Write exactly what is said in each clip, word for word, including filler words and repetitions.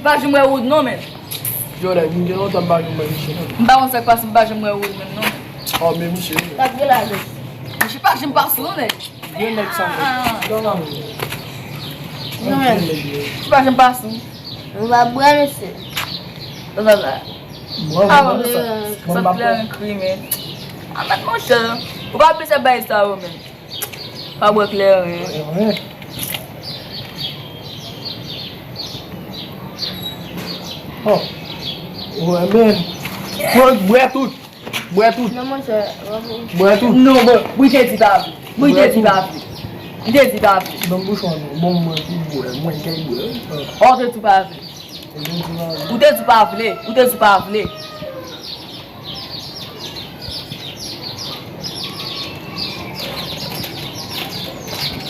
Pa janm wè Wood non, men. Yo, like, m gen lontan m pa janm wè misye non. M pa konn sa k pase, m pa janm wè Wood menm non. Oh, men misye. Misye pa janm pase non, men. Gen nèg sa. Ah. Non, non. Non, men. Misye pa janm pase. Nou va bwè, mesye. Sa, sa, sa. Mwen, ah, mwen, mwen, sa. Mwen, sa m pa kleren kri, men. Ah, mèt monchè. Ou pa bezwen bay sa yo, men. Pa bwè kleren. Kleren. Oh. Wè, men. Frank, bwè tout. Bwè tout. Non, monchè, w ap... Bwè tout. Non, bon, Bri te di pa vle. Bri te di pa vle. Li te di pa vle. Ban m bouchon an non. Bon, mwen ki bwè. Mwen ki bwè. Oh, te di pa vle. Ou te di pa vle. Ou te di pa vle. Ou te di pa vle.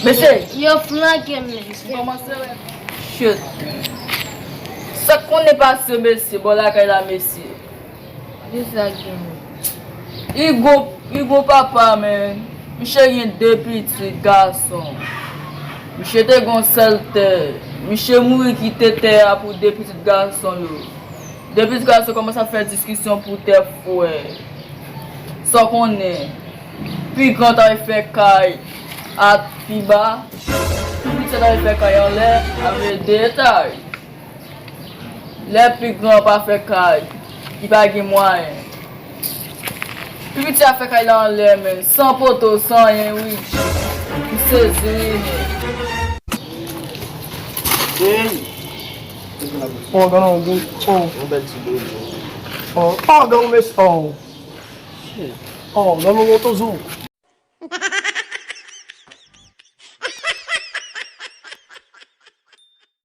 Mesye. Yo flanke m, mesye. Kòmanse wè. Shit. Sa k konnen pase, mesye, bò lakay la, mesye. Kisa k gen? Hugo, Hugo papa, men. Misye gen de pitit gason. Misye te gon sèl tè. Misye mouri kite tè a pou de pitit gason yo. De pitit gason kòmanse ap fè diskisyon pou tè frè. Sa w konnen, pi gran ta fè kay a pi ba, pi piti ta fè kay anlè, avè de etay. Lè pi gran pa fè kay, li pa gen mwayen. Pi piti a fè kay la anlè, men, san poto, san anyen, wi. M sezi, wi, men. Hey! Oh, gade yon, oh. Yon bèl ti dodo. Oh, oh, gade yon mesye, oh. Oh, gade yon moto zo.